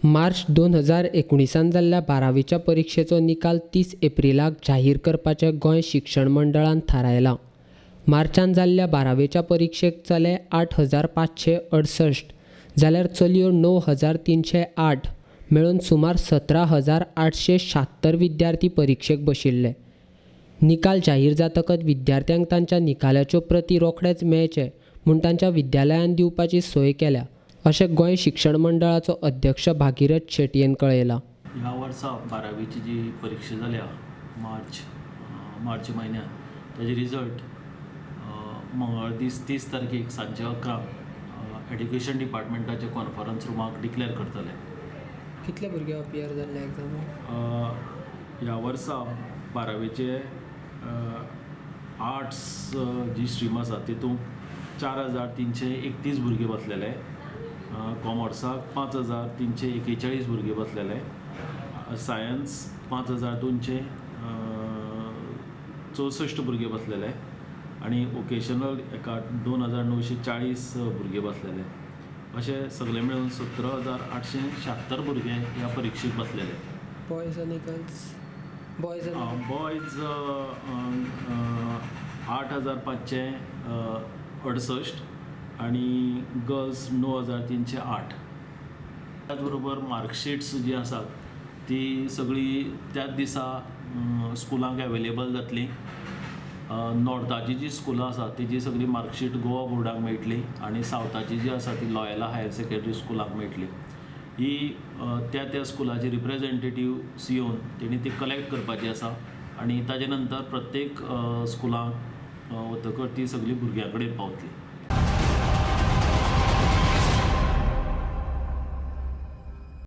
मार्च 2019 जाल्ल्या बारावीच्या परिक्षेचो निकाल 30 एप्रिलाक जाहीर करपाचें गोंय शिक्षण मंडळान थारायलां. मार्चान जाल्ल्या बारावेच्या परिक्षेक चले 8568 जाल्यार चलयो 9308 मेळून सुमार 17,876 विद्यार्थी परिक्षेक बशिल्ले. निकाल जाहीर जातकच विद्यार्थ्यांक तांच्या निकालाच्यो प्रती रोखडेच मेळचे म्हूण तांच्या विद्यालयान दिवपाची सोय केल्या अशें गोंय शिक्षण मंडळाचो अध्यक्ष भागीरथ शेटयेन कळयलां. ह्या वर्सा बारावीची जी परिक्षा जाल्या मार्च म्हयन्यांत ताजे रिजल्ट मंगळार दीस 30 तारखेक सांजचे 11 एड्युकेशन डिपार्टमेंटाच्या कॉन्फरन्स रुमाक डिक्लेअर करतले. कितले भुरगे अपियर जाल्ले एग्जामाक? ह्या वर्सा बारावेचे आर्ट्स जी स्ट्रीम आसा तितूंत 4331 भुरगे बसलेले, कॉमर्साक 5341 भुरगे बसलेले, सायन्स 5264 भुरगे बसलेले आनी वोकेशनल एका 2940 भुरगे बसलेले. अशे सगळे मेळून 17,876 भुरगे ह्या परिक्षेक बसलेले. बॉयज आनी गर्ल्स? बॉयज 8568 आनी गर्ल्स 9308. त्याच बरोबर मार्कशीट्स जी आसात ती सगळी त्याच दिसा स्कुलांक एवेलेबल जातली. नॉर्थाची जी स्कुलां आसा तेजी सगळी मार्कशीट गोवा बोर्डाक मेळटली आनी सावथाची जी आसा ती लॉयला हायर सेकेंडरी स्कुलाक मेळटली. ही त्या त्या स्कुलाची रिप्रेजेंटेटिव्स येवन तेणी ती कलेक्ट करपाची आसा आनी ताजे नंतर प्रत्येक स्कुलांक वतकच ती सगळी भुरग्यां कडेन पावतली.